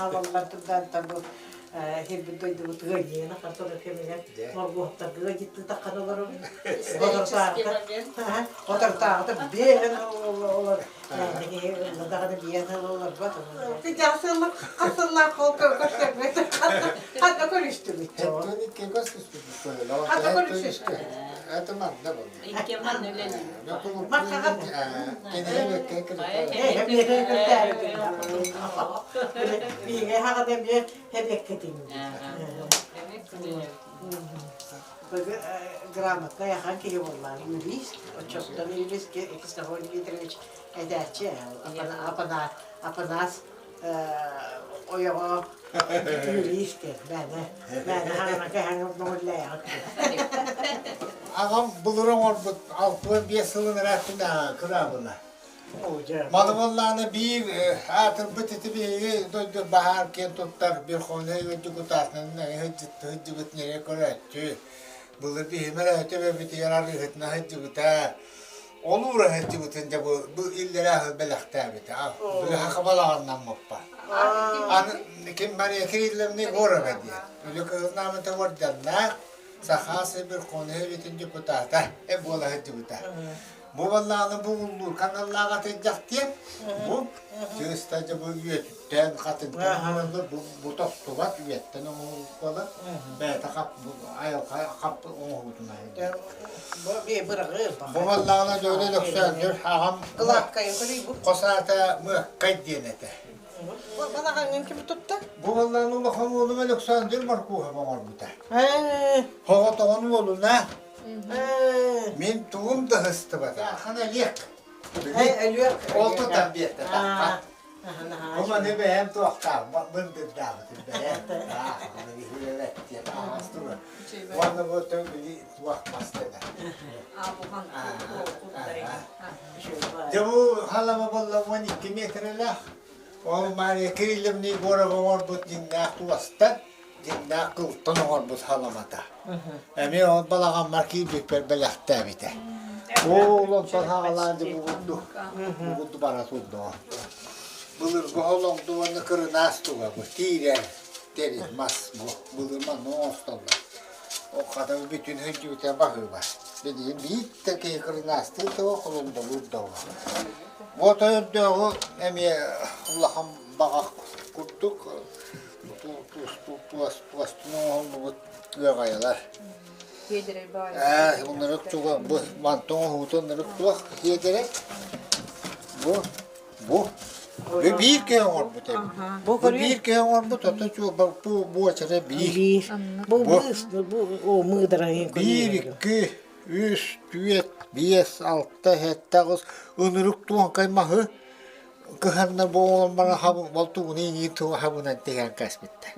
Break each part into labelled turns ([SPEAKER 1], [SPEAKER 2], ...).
[SPEAKER 1] Хаалаллар турдаантан бу сирбит дойдубут ыанньыйан ахан кэмигэр моргуоттарга ыалдьыттыы таххан олоробут. Отортааҕыта отортааҕыта биэһэн олор даҕаны биэһэн олорбот. Хас сыллаах ол көрсөрбөт ханна көрүстүбүт?
[SPEAKER 2] Икки көрсүспүт.
[SPEAKER 1] Ханна көрүстүбүт?
[SPEAKER 2] Это манна болды.
[SPEAKER 3] Икки манна үлэлиибит.
[SPEAKER 1] Биһиги хаҕада эмиэ хэбиэккэтин. Грамотно яхан киһи буоллаан юрист, оччотуттан юрист Христофор Дмитриевич этээччи Апанас ойоҕо юрист мээнэ мээнэ хаҥана кэһэҥ көҥүллээҕит.
[SPEAKER 2] Аҕам былыр оҥорбут 65 сылын ырааттын кыраабыла. Маны буоллаҕына биир аатырбыт ити биһиги дойду баһаар киэн туттар Верховнай дьокутаатынан сылдьыбыт ньирэй көрөөччү. Былыр биһимэр төбөбүтүгэр арыыһытына сылдьыбыта. Ол уура сылдьыбытын дьэ бу, бу иллэрээ сыл бэлэхтээбитэ. Быһа балаҕаннаммыппа. Аны ким Мария Кирилловна Егорова диэн. Үлэ Кыһыл Наамыта уордьаннаах Саха Верховнай Советын депутата буола сылдьыбыта. Бу баллааны бу уллуур каналлаах атырдьах диэн бу чыыста дьэ бу үөтүттэн хатыҥтан оҥороллор бу бу тостубат үөттэн оҥоһуллубут буолар бэйэтэ хап айылҕа хап оҥоһуутун айылҕа.
[SPEAKER 1] Бу бие быраҕы
[SPEAKER 2] Бу баллаана дьоно Лөксөөндүр аҕам
[SPEAKER 1] Кылааккайын көрүй бу.
[SPEAKER 2] хос аата Мыаккай диэн этэ.
[SPEAKER 1] Балаҕаҥҥын ким тутта?
[SPEAKER 2] Бу баллааны улахан уолум Өлөксөөндүр Моркуоһап оҥорбута. Хоҕотоҕун уолуна Мин тугум да сыстыбата. Ахан Олег.
[SPEAKER 1] Өлүөк.
[SPEAKER 2] Ол тутан биэрдэ тахха. Бу маны бэйэм туохтаах мындырдаабытым бэйэм. Уонна бу били туох мастана. Дьэ бу халама буолла 12 метрэлээх. Ол Мария Кирилловна Егорова оҥорбут дьиҥнээх туостан дьиҥнээх кылтан оҥорбут халамата. Эмиэ ол балаҕаммар киирбиппэр бэлэхтээбитэ. Ол онтон хаҕалаан дьэ бугунду, бугунду бара турдуҕа. Былыргы холоҥду уонна кырынаас туга бу тиирэр тэрил мас бу былыр манна оҥостоллор. Ол хата бүтүн сылдьыбыта баһыыба. Билигин биир да киһи кырынаастыыр да холоҥдолуур да Вот өрдөөҕү эмиэ улахан баҕах курдук туостун оҥоһуллубут ыаҕайалар. Ээ, оннук туга бу мантан оҥоһуута оннук туох сиэдэрэй. Бу бу бу биир киһи оҥорбут эбит.
[SPEAKER 1] Бу
[SPEAKER 2] Бу биир киһи оҥорбут, оттон бу буочара биир.
[SPEAKER 1] Биир. Бу быыс бу о мыыдарайын
[SPEAKER 2] Биир, икки, үс, түөрт, биэс, алта, сэттэ, аҕыс ынырык туоҥкай маһы кыһанна бу оҕолор баран болтугуну иҥиир тыла хабынан тиһэн кэспиттэр.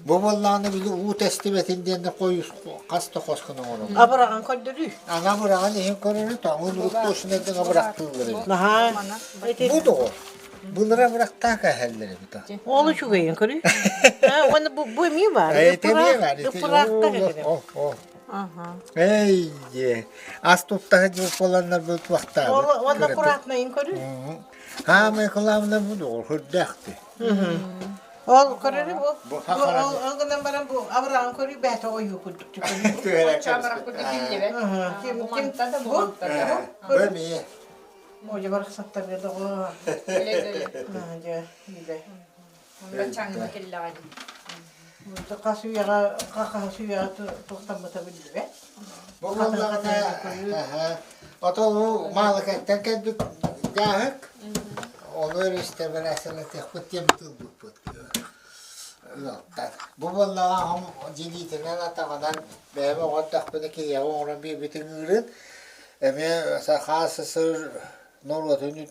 [SPEAKER 2] Бу буоллаҕына били уу тэстибэтин диэн хойус хас да хос гына оҥороллор.
[SPEAKER 1] Абыраҕын көрдөрүү.
[SPEAKER 2] Аны абыраҕын иһин көрөрү тоҥун уруттуосунайдан абырахтыыллар эбит.
[SPEAKER 1] Наһаа
[SPEAKER 2] Бу доҕор былыр абырахтаах кээһэллэр эбит.
[SPEAKER 1] Ол үчүгэйин көрүү. Уонна бу бу эмиэ баар.
[SPEAKER 2] Эти эмиэ баар.
[SPEAKER 1] Ыпыраахтар
[SPEAKER 2] Ол ол. Эй, ас туттаһы дьыл буоланнар бу туохтаабыт.
[SPEAKER 1] Уонна аккуратнайын көрүү.
[SPEAKER 2] Хаамай кылаабына бу доҕор хүрдээхти.
[SPEAKER 1] Ол көрөрү бу. Ол гынан баран бу абыраҕын көрүү бээтэ ойуу курдук. Ким ким бу?
[SPEAKER 2] Бу эмиэ.
[SPEAKER 1] Модьа барахсаттарга доҕор. Дьэ, билэ.
[SPEAKER 3] Баччааҥҥа кэллэҕэ дии.
[SPEAKER 1] Хас үйэҕэ хас үйэҕэ туохтаммыта биллибэт.
[SPEAKER 2] Бу буоллаҕына отон уу Маалыкайтан кэлбит дьааһык ону өрүстэбэрээсэлэтиэхпит диэн тылбыппыт ыалтан. Бу буоллаҕа аҕам дьиэлиитинэн атаҕынан бэйэм оҕордохпуна киһиэхэ оҥорон биэрбитин ыырын эмиэ Саха СССР норуотун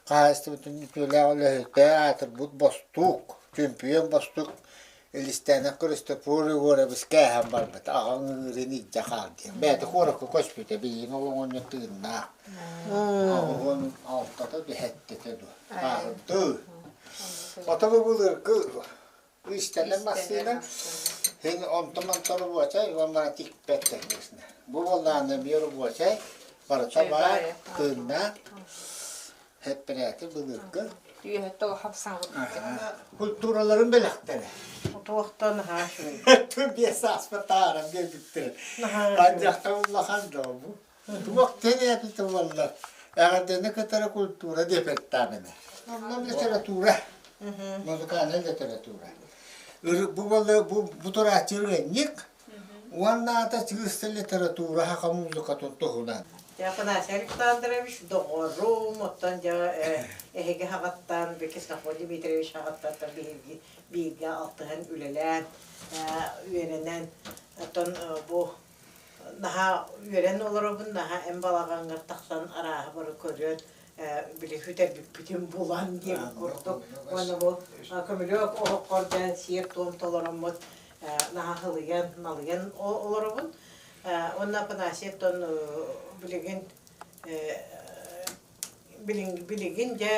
[SPEAKER 2] хаһаайыстыбатын үтүөлээх үлэһитэ аатырбыт бостуук, чөмпүйүөн бостуук Илистэнэх Христофор Егорович кээһэн барбыт, аҕаҥ ыҥыырын илдьэ хаал диэн. Бэйэтэ куоракка көспүтэ, билигин ол оҕонньор тыыннаах. Аҕыһын алтата сэттэтэ дуо, ааһырдыы. Ото бу былыргы Истэнэн массыына син онтон-мантан рабочай уонна тикпэт конечно. Бу буоллаҕына эмиэ рабочай, барыта баар, тыыннаах, эппэрээти былыргы.
[SPEAKER 3] Үөһэттэ улахан саҥа
[SPEAKER 2] Культураларын бэлэхтэрэ.
[SPEAKER 1] Туохтан наһаа үчүгэй.
[SPEAKER 2] Биэс ааспа тааран биэрбиттэрэ.
[SPEAKER 1] Наһаа үчүгэй.
[SPEAKER 2] Андьахта улахан да бу. Туох тэнээпитэ буолла. Эҕэрдэни кытары культура департамена. Онно литература. Музыкальная литература. Бу буолла бу бу турааччы ырыанньык уонна ата чыыста литература хаха музыкатын туһунан.
[SPEAKER 1] Афанасий Александрович доҕорум, оттон дьэ эһиги хаҕаттан Ксенофонт Дмитриевич хаҕаттан биһиги бииргэ алтыһан үлэлээн, үөрэнэн, оттон бу наһаа үөрэн олоробун, наһаа эн балаҕаҥҥар тахсан арааһы бары көрөн, били сүтэрбиппитин булан диэн курдук. Уонна бу көмүлүөк оһоххор дьэ сиэр-туом толороммут наһаа һылыйан, налыйан олоробун. Уонна Афанасий оттон билигин билигин дьэ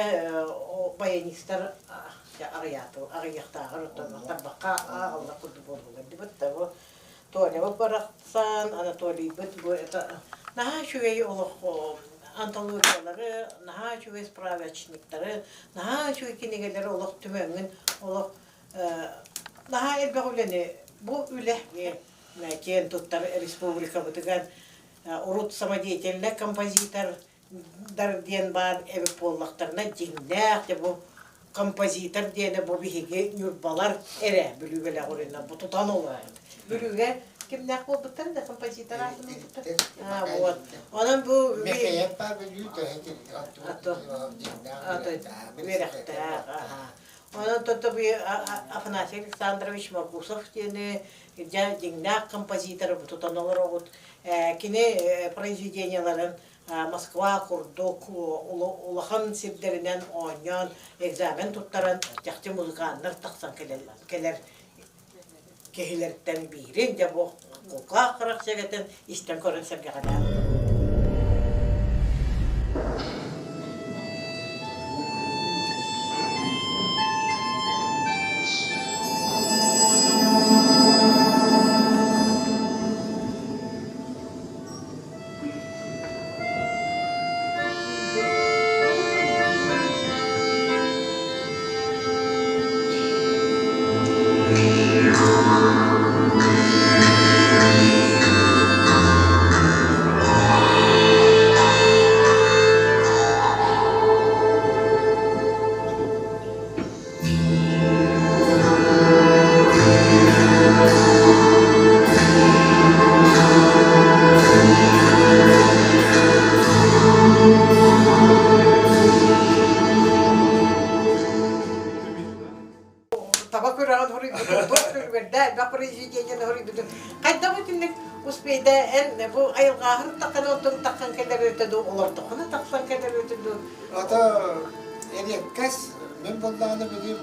[SPEAKER 1] баянистар аҕыйахтааҕар оттон тарбахха ааҕыллар курдук буоллулар дибит да бу Толябыт барахсан Анатолийбыт бу это наһаа үчүгэй олох антологиялары наһаа үчүгэй справочниктары наһаа үчүгэй кинигэлэри олох түмэҥҥин олох наһаа элбэх үлэни бу үлэ киэн туттар республикабытыгар урут самодеятельнай композитор дар диэн баар эбит буоллахтарына дьиҥнээх дьэ бу композитор диэнэ бу биһиги ньурбалар эрэ Бүлүүгэлээх урина бу тутан олоробут. Бүлүүгэ кимнээх буолбуттар да композитор аатын ылбыттар. А вот. Онон бу
[SPEAKER 2] Мэхэйэп баар Бүлүү
[SPEAKER 1] үөрэхтээх. Онон тото бу Афанасий Александрович Моргусов диэни дьэ дьиҥнээх композиторы бу тутан олороҕут. Кини произведениеларын Москва курдук улахан сирдэринэн оонньоон экзамен туттаран чахчы музыканнар тахсан кэлэр киһилэртэн биирин дьэ бу кулгаах харах сэгэтин истэн көрөн сэргэҕэлээн. Таба күрэҕин хоруйбутун, туох күлүгэрдэ элбэх произведениены хоруйбутун. Хайдах итинник успейда эн бу айылҕааһын таххан онтон таххан кэлэр өтө дуу, олордоххуна тахсан кэлэр өтө дуу?
[SPEAKER 2] Ата эриэккэс мин буоллаҕына билим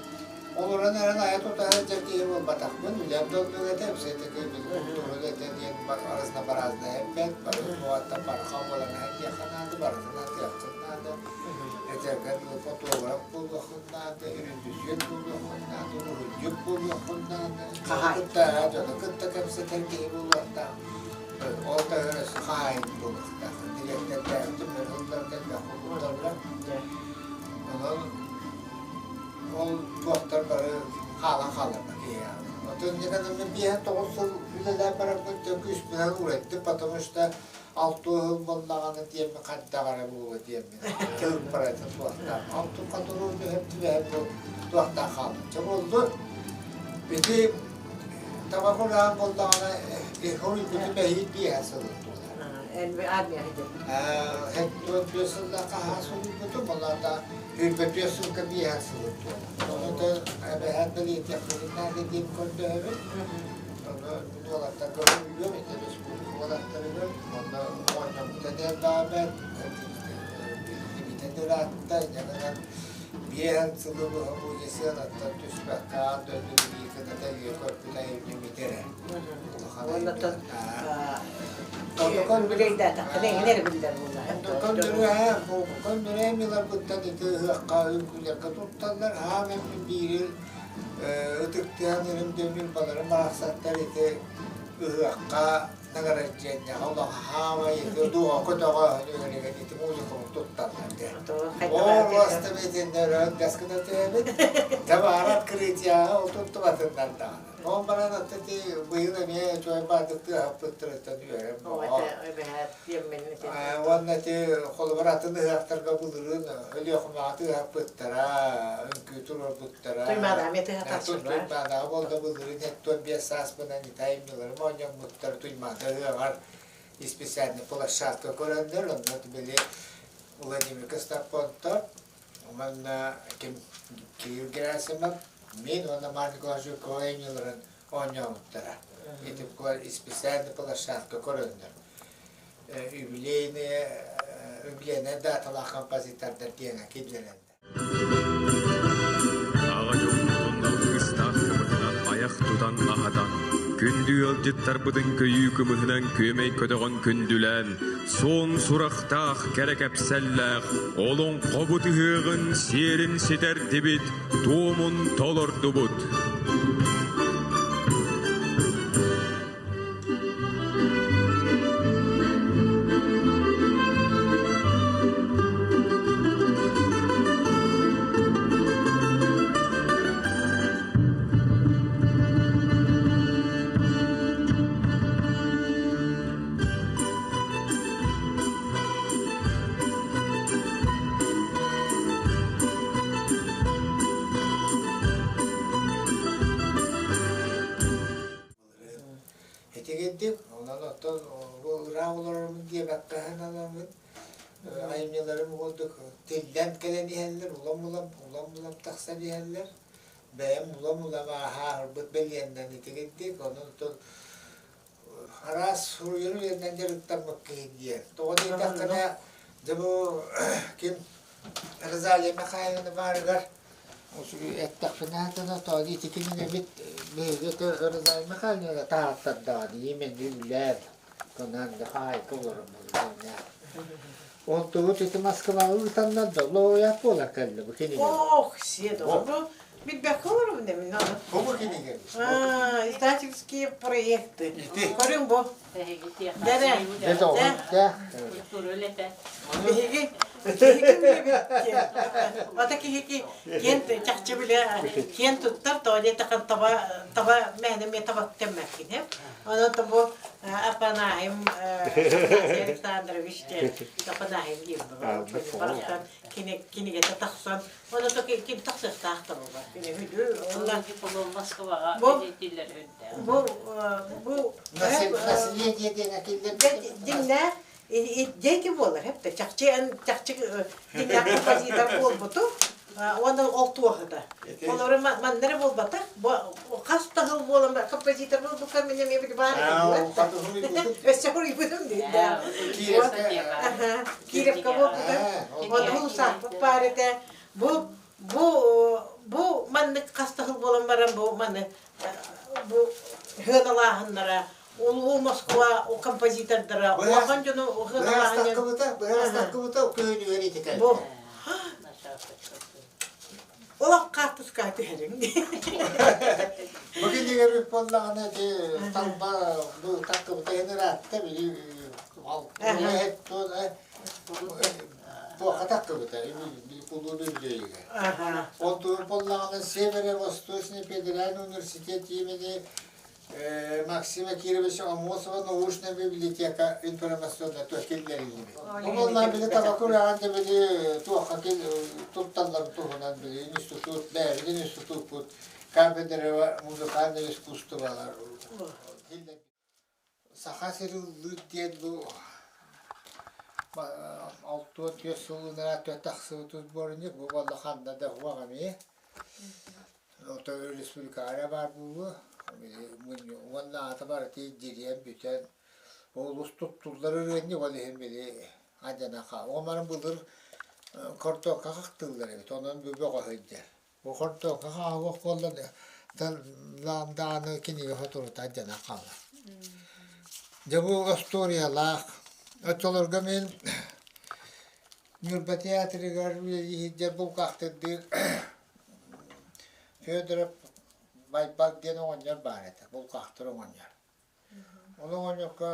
[SPEAKER 2] Олорон эрэн айа тута сылдьар киһи буолбатахпын, үлэм да оннук этэ, все-таки культура этэ диэн разнообразная эппэт, бары туһаттан барха буолан диэххэ наада, барытын атыаххын наада, этэргэр фотограф буолуоххун наада, режиссер буолуоххун наада, уруһуйдьут буолуоххун наада, кытта дьону кытта кэпсэтэр киһи буолуохтаах, ол да хаһаайын буолуохтаах, дириэктэрдээхтим, ылларга элбэх култаллар. Онон Ол туохтар бары хаалан хаалларбат киһиэхэ. Оттон экономия 59 сыл үлэлээн бараммын дьэ күүспүнэн уурайдым, потому что алтуо сыл буоллаҕына диэммин хайдах эрэ буолуо диэммин тыыппарайта туохтаах. Алту хотуруу түһэн түбэһэн бу туохтаах хаалбыт. Чэ буоллун. Ити таба кураан буоллаҕына хоруйбуту бэһиит биэһэ сылын туолар.
[SPEAKER 1] Армия
[SPEAKER 2] Хэттуон сыллаахха хаһаа суруйбутум, ол аата Сүүрбэтиэс сылга биэһэн сылын туолар. Ону да эбэһээт бэлиэтиэхпитин наада диэн көрдөһөбүн. Ону мин уолаттарга суруйуом, ити республика уолаттарыгар. Онно оонньоммута да элбээбэт, билбитэ да ыраатта. Инньэ гынан биэһэн сылы быһа бу сыанаттан түспэккэ аан дойду билии кытата үйэ көрбүт айымньым ити эрэ. Улахан
[SPEAKER 1] Оннотон
[SPEAKER 2] айымньы.
[SPEAKER 1] Бүлэйдээтэххинэ эҥин эрэ биллэр буоллаҕа.
[SPEAKER 2] Көннөрөө миларбыттан ити ыһыахха үҥкүүлэргэ тутталлар. Аам эммин биири ытыктыһан эрим дөмүн баларым барахсаттар ити ыһыахха Награждениеҕа улахан дууһа көтөҕө үөрэгэн ити музыкабын тутталлар диэн. Ол уоста битиннэр дэскыта түһэбит. Табаар открытияҕа ол туттубатыннар даҕаны. Ол баран аты ти быйыл эмиэ чуой баардык тыаһаппыттарыттан үөрэн Уонна ити холобур атын ыһыахтарга былырыын Өлүөхүмэҕэ тыаһаппыттара, үҥкүү туруорбуттара. Туймаадаҕа буолла былырыын 75 сааспынан итайымньыларым оонньоммуттар Туймаада ыһыаҕар специальный площадка көрөннөр, онно били Владимир Костопонтов уонна ким Кирилл Герасимов, мин уонна Марк Николаевич Жиркова айымньыларын оонньообуттара. Ити специальный площадка көрөннөр. Юбилейные, юбилейная даталаах композитордар диэн киллэрэллэр.
[SPEAKER 4] Аҕа дьоммутун алгыстаах кымыһынан айах тутан аһатан, күндү ыалдьыттарбытын көйүү кымыһынан күөмэй көтөҕөн күндүлээн, суон сурахтаах кэрэ кэпсэллээх олоҥхобут ыһыаҕын сиэрин ситэрдибит, туомун толордубут.
[SPEAKER 2] Итигирдик, онон оттон бу ыраах олорорбун диэбэккэ сананаммын, айымньыларым курдук тиллэн кэлэн иһэллэр, улам-улам, улам-улам тахсан иһэллэр. Бэйэм улам-улам ааһаарбыт бэлиэннэн итигирдик, онон оттон араас суруйар үлэнэн дьарыктаммыт киһи диэн. Тоҕо диэтэххинэ, дьэ бу ким Розалия Михайловна баарыгар эттэхпинэ тоҕо ити кинигэбит биһиги Розалия Михайловна таһааттардаҕа именно үлээн кынан да хаайка олорон Ол тугу ити Москваҕа ыытаннар да лоойаат буолар кэллэ бу кинигэ.
[SPEAKER 1] Ох, все добро. Билбэккэ олоробун эмин аны.
[SPEAKER 2] Бу кинигэ.
[SPEAKER 1] А, издательские проекты. Көрүҥ бу. Дэрэ. Биһиги Ата киһи киэн чахчы билэ киэн туттар тоҕо диэтэххин таба таба мээнэ эмиэ таба тэммэккин ээ. Онон бу Апанаһим Александрович диэн Апанаһим диир барахсан кинигэтэ тахсан Оны то ким тахсыахтаах да буолар. Бу бу бу
[SPEAKER 2] Наследие диэн
[SPEAKER 1] дьиҥнээх дети буолар эппэ чахчы чахчы дьиҥнээх композитор буолбуту уонна ол туоһута. Олору маннары буолбатах бу хас да сыл буолан композитор буолбукка мин эмиэ били баар өссө хоруйбутум Кировка буолбута. Онно улусаахпыт баар этэ. Бу бу бу маннык хастаһыл буолан баран бу маны бу хыаналааһыннара улуу Москва композитордара улахан дьону хыаналааһын
[SPEAKER 2] Быһаастаккыбыта көһүнүгэр ити
[SPEAKER 1] бу олох хаартыска түһэриҥ
[SPEAKER 2] Бу кинигэбит буоллаҕына ити талба бу таккыбыта иһин ыраатта били туохха таккыбыта улуу үбүлүөйүгэр. Ол туох буоллаҕына Северо-Восточный федеральный университет имени Максима Кировича Аммосова научная библиотека информационная туох киллэриллибит. Бу буоллаҕа били табакураҕа да били туохха тутталлар туһунан били институт, бэйэбит институппут кафедра музыкальное искусстволар Саха сири ыллыыр диэн бу 64 сылынан тахсыбыт сборник бу буолла ханна да уһуох эмиэ Ото республикаҕа эрэ баар буолуо уонна аата барыта дьириэн бүтэн олус туттуллар ырыанньык ол иһин били адьанаха ол былыр хортуоҥка хахтыыллар эбит онон бу бөҕө сылдьар Бу хортуоҥка хааһыах буолла даҕаны кинигэ соторута алдьанан хаалар. Дьэ бу остуоруйалаах. Оччолорго мин Ньурба театрыгар үлэлии сылдьар булкаахтырдыыр Федоров Байбал диэн оҕонньор баар этэ, булкаахтыр оҕонньор. Ол оҕонньорго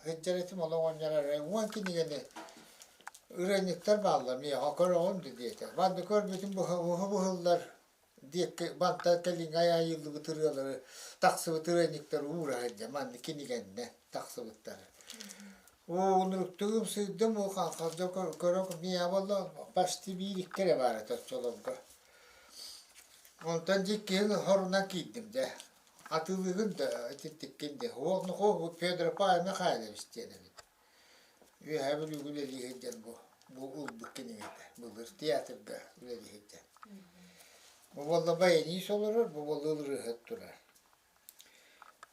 [SPEAKER 2] сылдьар этим, ол оҕонньор эрэ уон кинигэни ырыанньыктар бааллар миэхэ көрөҕүн да диэтэ. Манна көрбүтүм быһа быһыллар диэки мантан кэлиҥҥи айыллыбыт ырыалары тахсыбыт ырыанньыктар уура сылдьа манна кинигэннэ тахсыбыттар. Оо, унуруктук ымсыырдым, ол халдьа көрө миэхэ буолла почти биир икки эрэ баар этэ оччолорго. Онтон дьиккиһин хорунан киирдим дьэ. Атыылыыгын да итинтиккин дии. Уол Федор Павловна Михайлович диэн эбит. Үөһээ Бүлүүгэ үлэлии сылдьан бу бу ылбыт кинигэтэ. Былыр театрга үлэлии сылдьан. Бу буолла баянист олорор, бу буолла ырыаһыт турар.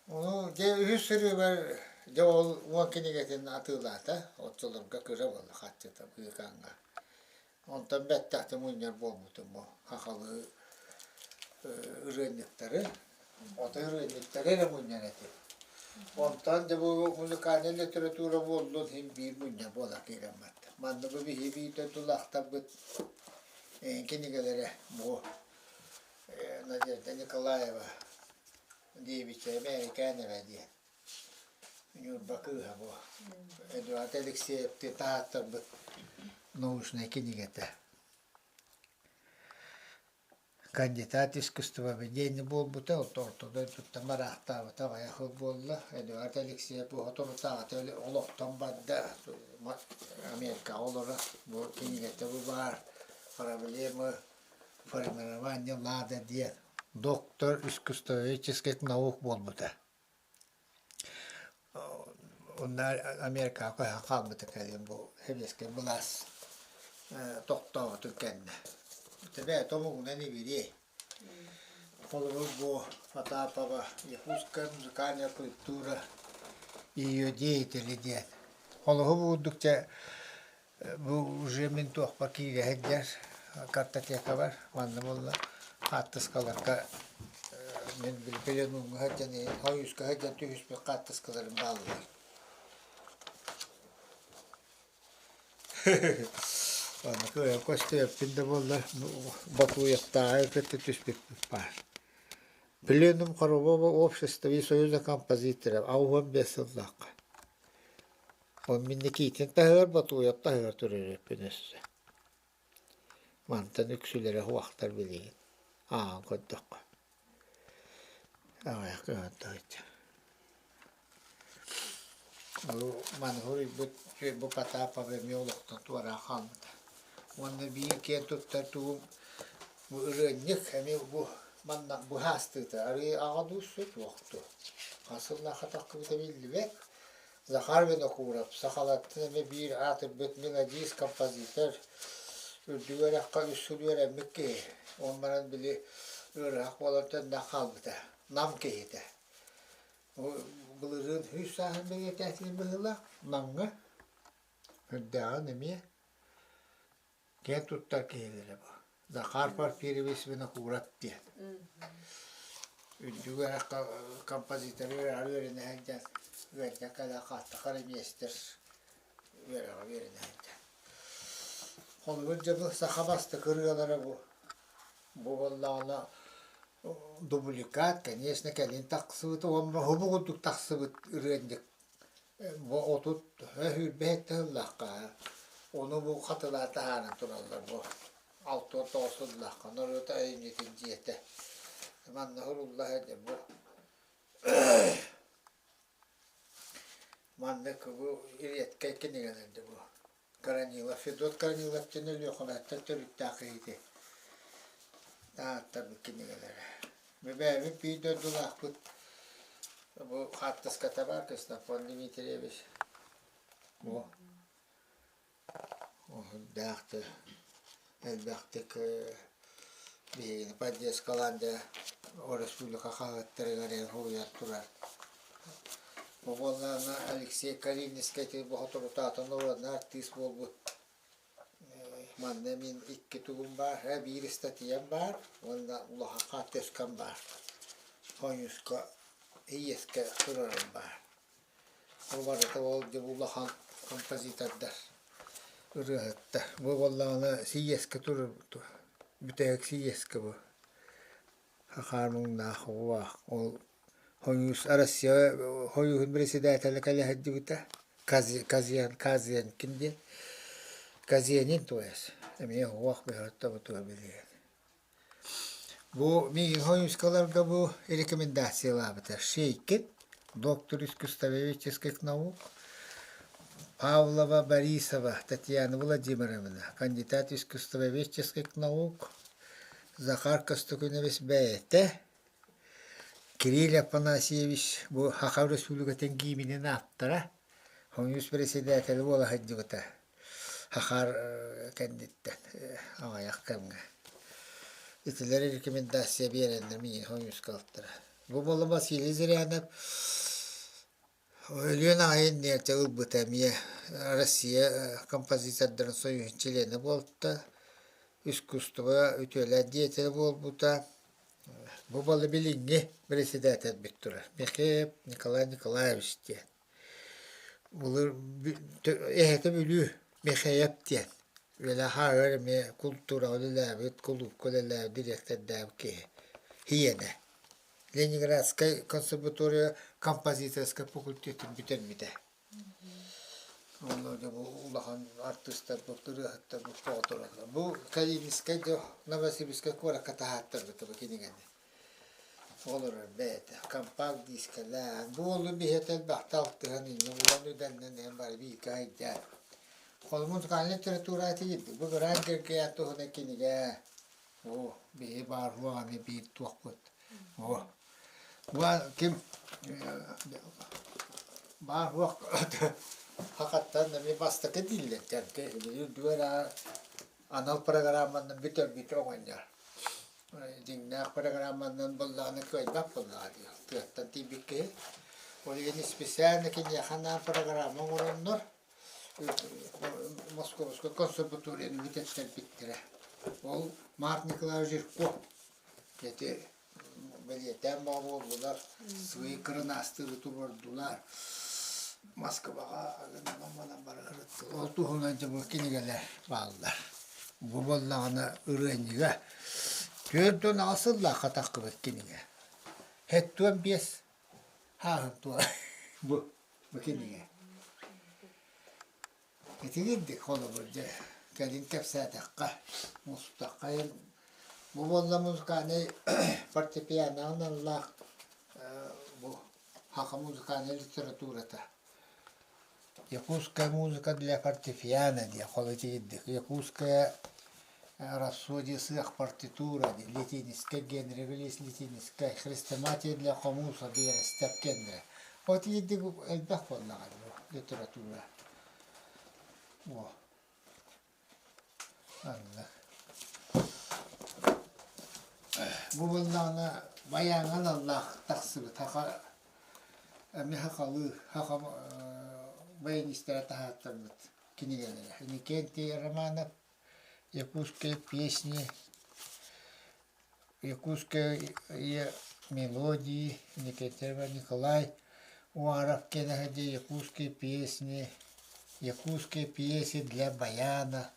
[SPEAKER 2] Ону дьэ үһүс сырыыбар дьэ ол уон кинигэтин атыылаата. Оччолорго кыра буолла харчыта быыкааҥҥа. Онтон бэттэх мунньар буолбутум бу хахалы ырыанньыктары, отой ырыанньыктары эрэ мунньар этим. Онтон дьэ бу музыкальнай литература буоллун иһин биир мунньар буола киирэн барда. Манна бу биһи биир дойдулаахтарбыт кинигэлэрэ бу Надежда Николаева диэбиччэ Эмээрикээн эбэ диэн. Ньурба кыыһа бу. Эдуард Алексеевтыы таһааттарбыт научнай кинигэтэ. Кандидат искусствоведения буолбута, орто дойдуттан бараахтаабыта аҕыйах сыл буолла. Эдуард Алексеев бу соторутааҕыта олохтон барда, Америкаҕа олорор. Бу кинигэтэ бу баар «Проблемы формирования лада» диэн доктор искусствоведческих наук буолбута. Онно Америкаҕа көһөн хаалбыта кэлин бу сэбиэскэй былаас тохтообутун кэннэ. Бэйэтэ омугунан ибириэй. Холобур бу Потапова Якутская музыкальная культура ее деятели диэн. Холоһу буурдук дьэ Бу уже мин туохпар киирэ сылдьар картотекабар манна буолла хаартыскаларга мин пленумҥа сылдьан хойууска сылдьан түһүспүт хаартыскаларым бааллар. Аны кыайан көстүбэппин да буоллар Батуевтааҕы кытта түспүппүт баар. Пленум хорового общества и союза композиторов 65 сыллаахха. Ол мин Никитин таһыгар Батуев таһыгар турар өссө. Мантан үксүлэрэ уохтар билигин. Ааҕан көрдөххө. Аҕыйах көһөн таһычча. Ол маны суруйбут бу Потапов эмиэ олохтон туораан хаалбыта. Уонна биир киэн туттар тугум бу ырыанньык эмиэ бу манна быһаастыыта арыы аҕа дуу суох дуо? Хас сыллаахха тахсыбыта биллибэт. Захар Винокуров сахалартан эмиэ биир аатырбыт мелодист, композитор, үрдүк үөрэххэ үс сыл үөрэммит киһи. Ол баран били ыарыһах буолан төннөн хаалбыта. Нам киһитэ. Былырыын үс сааһын бэлиэтээтилэр быһыылаах Намҥа. Үрдээҕин эмиэ Киэн туттар киһилэрэ бу. Захар Порфирьевич Винокуров диэн. Үрдүк үөрэххэ композитор үөрэҕэр үөрэнэ сылдьан үөрэнэ кэлэ хааттахар эмиэстэр үөрэҕэ үөрэнэ сылдьан. Холобур дьэ бу саха бастакы ырыалара бу. Бу буоллаҕына дубликат, конечно, кэлин тахсыбыт уонна хобу курдук тахсыбыт ырыанньык Бу 30 сүүрбэһиттэ сыллаахха ону бу хатылаан таһааран тураллар бу 69 сыллаахха норуот айымньытын дьиэтэ манна сурулла сылдьар бу маннык бу редкэй кинигэлэрдэ бу Корнилов Федот Корнилов диэн Өлүөхүмэттэн төрүттээх киһити таһааттарбыт кинигэлэрэ. Бэбээбит биир дойдулаахпыт бу хаартыската баар Ксенофонт Дмитриевич бу үрдээх элбэхтик биһигини поддержкалаан дьэ республика хаһыаттарыгар суруйан турар Бу буоллаҕына Алексей Калининскай соторутаатан уонна артыыс буолбут. Манна мин икки тугум баар, биир ыстатыйам баар уонна улахан хаартыскам баар. Хойуска иэскэ турарым баар. Бу барыта ол дьэ улахан композитордар, ырыаһыттар. Бу буоллаҕына сийиэскэ турар бүтэһик сийиэскэ бу. Хахаар муҥнаах уох ол. Хойуус Россия хойууһун председателэ кэлэ сылдьыбыта. Казиан Казианкин диэн. Казианин то есть. Эмиэ уох бөһөттө билигин. Бу миигин хойуускаларга бу рекомендациялаабыта. Шейкин, доктор искусствоведческих наук, Павлова Борисова Татьяна Владимировна, кандидат искусствоведческих наук, Захар Костокунович бэйэтэ, Кирилл Афанасьевич бу Саха Өрөспүүбүлүкэтин гииминин ааптара, хомуньуус бэрэссэдээтэлэ буола сылдьыбыта. Сахар кэнниттэн аҕыйах кэмҥэ. Итилэр рекомендация биэрэннэр миигин хомуньууска ылтара. Бу буолла Василий Зырянов Өлүөн аҕайын ньиэрчэ ылбыта эмиэ Россия композитордарын союһун чилиэнэ буолта, искусство үтүөлээх деятелэ буолбута. Бу буолла билиҥҥи председателбит турар Михеев Николай Николаевич диэн. Былыр эһэтэ Бүлүү Михеев диэн үлэлээх ааҕар эмиэ култуураҕа үлэлээбит, кулуупка үлэлээбит дириэктэрдээбит киһи һиэнэ. Ленинградскай консерватория композиторскай факультетын бүтэрбитэ. Онно дьэ бу улахан артыыстарбыт, ырыаһыттарбыт тоҕотороллор. Бу Калининскай дьэ Новосибирскай куоракка таһааттарбыта бу кинигэни. Олорор бэйэтэ компакт дискэлээх. Бу уолу биһиэтэ элбэхтэ алтыһан инньэ булан үдэннэн иһэн бары бииргэ айдьаан. Холобур музыкальнай литература этигирдик. Бу Гранд Гергиан туһунан кинигэ Оо, биһи баар аны биир туохпут. Оо, ким баар уох хахаттан эмиэ бастакы дииллэр кэмке үрдүгэр анал программанан бүтэрбит оҕонньор. Дьиҥнээх программанан буоллаҕына кыайбат буоллаҕа дии тыаттан тиийбит киһи. Ол иһин специально киниэхэ анаан программа оҥороннор Московскай консерваторияны бүтэртэрбиттэрэ. Ол Марк Николаевич Жирков ити бэлиэтээн баҕа буоллулар, свои кырынаастыыры туруордулар. Москваҕа манан бары ырыттылар. Ол туһунан дьэ бу кинигэлэр бааллар. Бу буоллаҕына ырыанньыга 48 сыллаахха таххыбыт кинигэ. 75 хааһын тула бу Бу кинигэ. Итигирдик холобур дьэ кэлин кэпсээтэххэ, мустахха бу буолла музыкальнай фортепиано аналлаах бу саха музыкальнай литературата. Якутская музыка для фортепиано диэн холу итигирдик. Якутская рапсодия сыах партитура диэн латинскай Генри Глис латинскай хрестоматия для хомуса биэрэстэр кэннэ Вот итинник элбэх буоллаҕа бу литература. О. Анна. Бу буоллаҕына байааҥҥа аналлаах тахсыбыт саха эмиэ сахалыы саха баянистара таһааттарбыт кинигэлэрэ. Иннокентий Романов Якутские песни Якутские мелодии Никитина Николай Уаров кэнэһэди Якутские песни, Якутские пьесы для баяна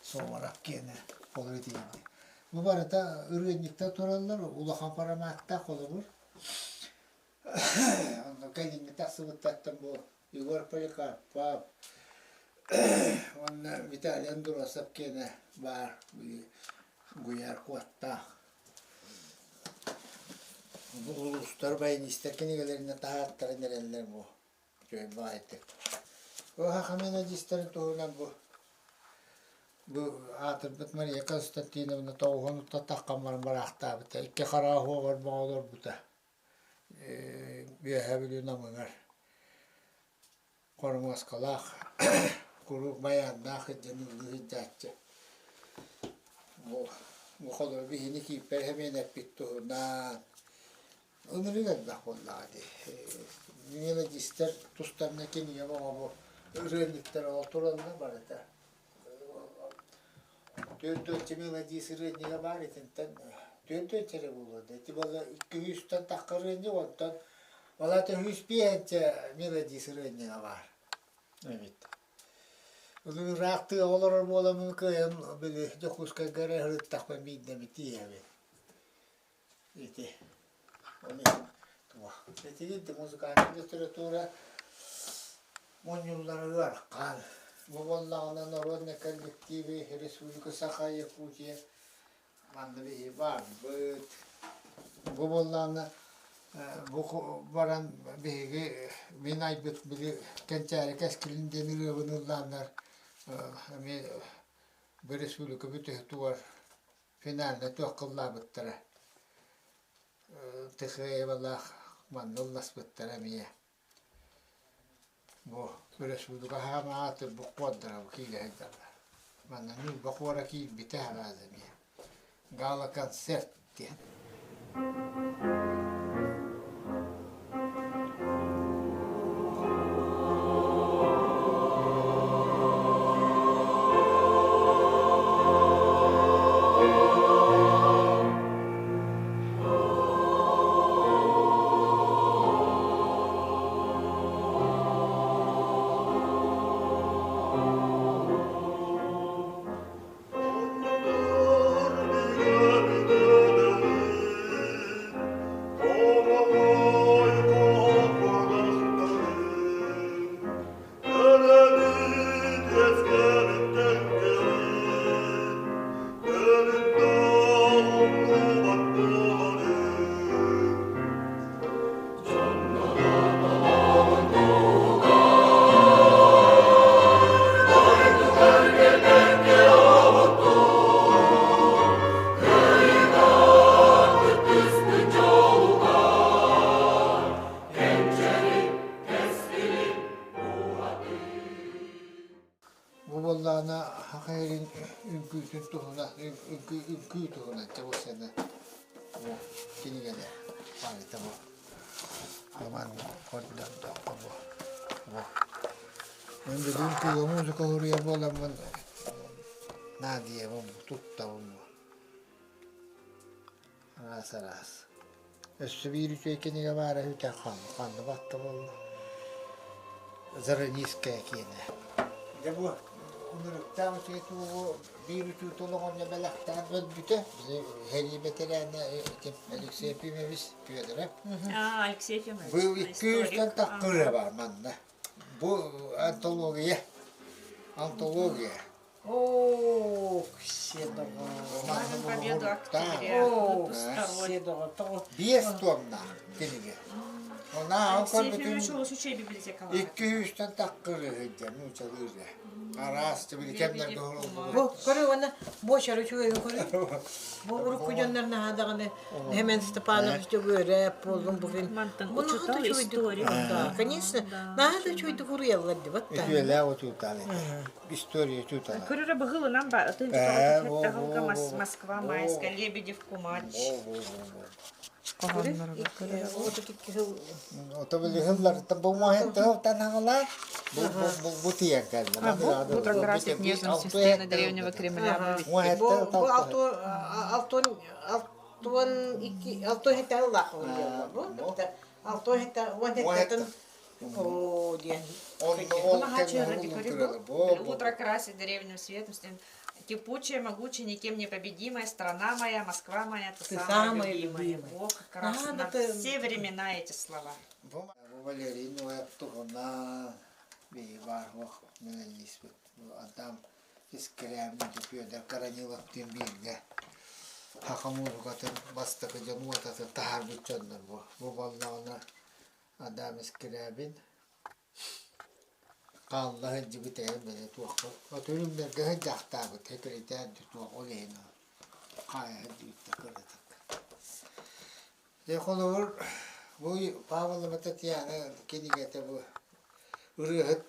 [SPEAKER 2] Суворов киэнэ холобур итиинни. Бу барыта ырыанньыктар тураллар, улахан форматтаах холобур. Онно кэлиҥҥи тахсыбыттартан бу Егор Поликарпов уонна Виталий Андросов киэнэ баар Гуйаар Куоттаах. Бу улуустар баянистар кинигэлэринэн таһааттаран эрэллэр бу үчүгэй баҕайытык. Бу саха мелодистарын туһунан бу бу аатырбыт Мария Константиновна тоҕуһун таххан баран бараахтаабыта. Икки хараҕа уоҕар бөҕө олорбута. Үөһээ Бүлүү Намыгар хормуоскалаах куруук байааннаах илдьэн ыллыы сылдьааччы. Бу бу холобур биһини кииппэр эмиэ эппит туһунан ынырык элбэх буоллаҕа дии. Мелодистар тустарына кинигэ бөҕө бу ырыанньыктар ол тураллар барыта. Түөрт мелодист ырыанньыга баар итинтэн түөрт эрэ буолуо да ити буолла икки сүүстэн тахха ырыанньык онтон ол аата үс биэһинчэ мелодист ырыанньыга баар эбит. Ыраах тыаҕа олорор буоламмын кыайан били Дьокуускайга эрэ сырыттахпын биирдэ эмит тиийэбин. Ити. Ол иһин туох. Итигинти музыкальнай литература мунньуллара ыарахан. Бу буоллаҕына народный коллективы Республика Саха, Якутия манна биһи баарбыт. Бу буоллаҕына бу баран биһиги мин айбыт били Кэнчээри кэскилин диэн ырыабын ыллааннар эмиэ бу республика бүтүһүтүгэр финальнай туох кыллаабыттара. Тихеевалаах манна ылласпыттара эмиэ. Бу өрөспүүбүлүкэ хаамааты бу куордара бу киирэ сылдьаллар. Манна Ньурба куора киирбитэ араас эмиэ. Гала-концерт диэн. Бу буоллаҕына саха сирин үҥкүүтүн туһунан үҥкүү туһунан чэ бу сана бу кинигэлэр барыта бу Роман көрдөрдөххө бу бу Мин бүгүн кыыла музыка суруйар буоламмын наадыйабын туттабын бу Араас араас. Өссө биир үчүгэй кинигэ баара үһү ханна батта буолла. Зараниская киэнэ. Дьэ бу унуруктаах үчүгэй тугу биир учуутал оҕонньо бэлэхтээн өлбүтэ. Били сэрии бэтэрээнэ Алексей Ефимович Федоров.
[SPEAKER 3] А, Алексей Ефимович.
[SPEAKER 2] Бу 200 таххыры бар манна. Бу антология. Антология.
[SPEAKER 1] Оо, все доҕор.
[SPEAKER 3] Славим победу октября.
[SPEAKER 1] Оо,
[SPEAKER 3] Выпуск второй.
[SPEAKER 1] все доҕор. Тоҕо
[SPEAKER 2] Биэс туомнаах кинигэ. Онаа
[SPEAKER 3] Алексей
[SPEAKER 2] көрбүтүм
[SPEAKER 3] Ефимович олус үчүгэй библиотекалаах.
[SPEAKER 2] 200-тэн таххырыһыдьа нуучалыырга. Араас били кэмнэргэ оһоллубут.
[SPEAKER 1] Бу көрү уонна буочар үчүгэйин көрү. Бу урукку дьоннор наһаа даҕаны Хемен Степанович Дьөгүөрэп буоллун бугун.
[SPEAKER 3] Мантан
[SPEAKER 1] Бу наһаа да
[SPEAKER 3] учутал
[SPEAKER 1] үчүгэйдик
[SPEAKER 3] история.
[SPEAKER 1] Да, конечно, наһаа да үчүгэйдик уруйаллар дибат да.
[SPEAKER 2] Үтүөлээх учуутал этэ. История учуутала.
[SPEAKER 3] Көрөрө быһыылынан ба ытын
[SPEAKER 2] Ээ, во,
[SPEAKER 3] Тахалга
[SPEAKER 2] во, во.
[SPEAKER 3] Москва Майска Лебедев Кумач.
[SPEAKER 2] Во, во, во, во.
[SPEAKER 1] Ото
[SPEAKER 2] Ото билиһылларыттан бу муоһеттан хаҥалаа бу бу бу тиийэн кэллэ.
[SPEAKER 3] Бу красит нежности стены древнего Кремля.
[SPEAKER 1] Бу бу алтон алтон икки алтон хетте аллах бу алтон хетте уон хеттетин о диэн
[SPEAKER 3] Утро красит деревню светом, Кипучая, могучая, никем не победимая страна моя, Москва моя, ты,
[SPEAKER 1] Ты
[SPEAKER 3] самая,
[SPEAKER 1] самая
[SPEAKER 3] любимая.
[SPEAKER 1] любимая.
[SPEAKER 3] Бог как раз
[SPEAKER 1] Надо
[SPEAKER 3] на
[SPEAKER 1] ты-
[SPEAKER 3] все времена эти слова.
[SPEAKER 2] Бу Валерий Ноев туһунан биһи баар мелодиспит. Адам Искрямин Федор Караниловтыын бииргэ саха музыкатын бастакы дьон уотатын таһаарбыт дьоннор бу. Бу буоллаҕына Адам Искрябин хаалла сылдьыбыт эһэм били туохха отурүмнэргэ сылдьаахтаабыт сэкиритээр туох ол иһин хаайа сылдьыбыттар кыратык. Дьэ холобур бу Павлова Татьяна кинигэтэ бу ырыаһыт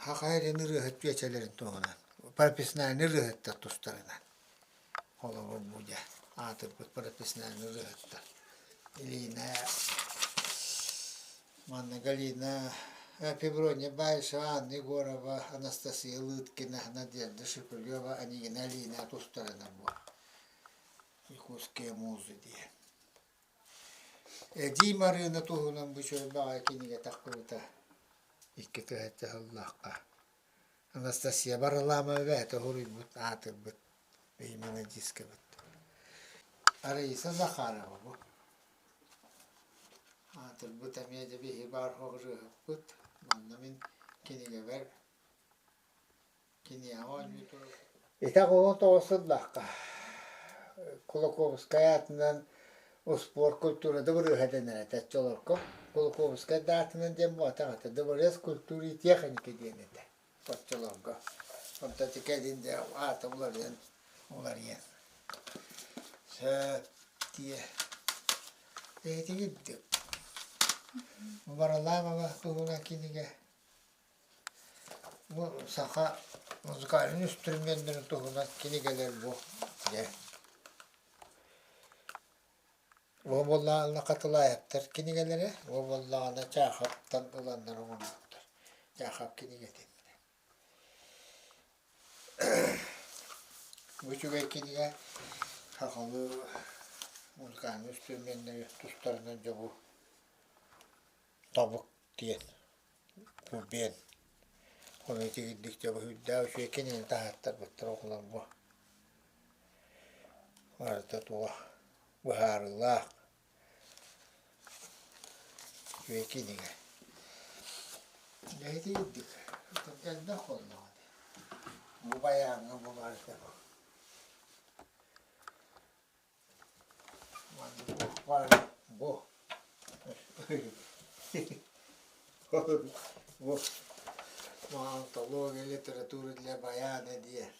[SPEAKER 2] саха сирин ырыаһыт чүөчэлэрин туһунан профессиональнай ырыаһыттар тустарынан холобур бу дьэ аатырбыт профессиональнай ырыаһыттар Илина Манна Галина Феврония Баишева, Анна Егорова, Анастасия Лыткина, Надежда Шепелева, Анигина Алина тустарынан бу Якутские музы диэн. Эдьиий Марыына туһунан бу үчүгэй кинигэ тахсыбыта икки тыһыынча сыллаахха. Анастасия Бараламова бэйэтэ суруйбут, аатырбыт мелодисткабыт. Раиса Захарова бу. Аатырбыт эмиэ дьэ биһи баар ырыаһыппыт. Манна мин кинигэбэр киниэхэ оонньуу турар. Ити 19 сыллаахха Кулаковскай аатынан успуорт культура дыбарыаһа дэнэр этэ оччолорго. Кулаковскай да аатынан диэн буолбатах этэ, дыбарыас культуры и техники диэн этэ оччолорго. Онтон ити кэлин дьэ аата уларыйан уларыйан. Сөп диэ. Эһитигирдик. Баралаамаба туһунан кинигэ Бу саха музыкальнай инструменнарын туһунан кинигэлэр бу дьэ. Бу буоллаҕына Хатылаевтар кинигэлэрэ, бу буоллаҕына Чаахаптан ыланнар оҥорбуттар. Чаахап кинигэтин. Бу үчүгэй кинигэ сахалыы музыкальнай инструменнары тустарынан дьэ бу табык диэн Курбиэн Ону итигирдик дьэ быһыырдаах үчүгэй кинини таһааттарбыттар оҕолор бу барыта туох быһаарыылаах үчүгэй кинигэ. Дьэ итигирдик элбэх буоллаҕа дии. Бу байааҥҥа бу барыта бу. Бу бу антология литературы для баяна диэн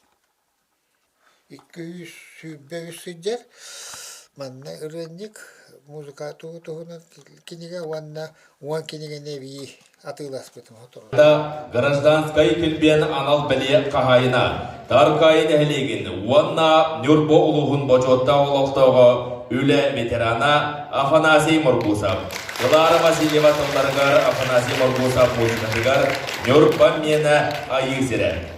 [SPEAKER 2] 223 сылдьар манна ырыанньык музыка туһунан кинигэ уонна 10 кинигэни эбии атыыласпытым сотору.
[SPEAKER 5] Гражданскай килбиэн анал бэлиэ хаһаайына Таркаайы нэһилиэгин уонна Ньурба улууһун бочуоттаах олохтооҕо үлэ ветерана Афанасий Моргусов. Клара Васильева тылларыгар Афанасий Моргусов музыкатыгар Ньурба миэнэ айыы сирэ.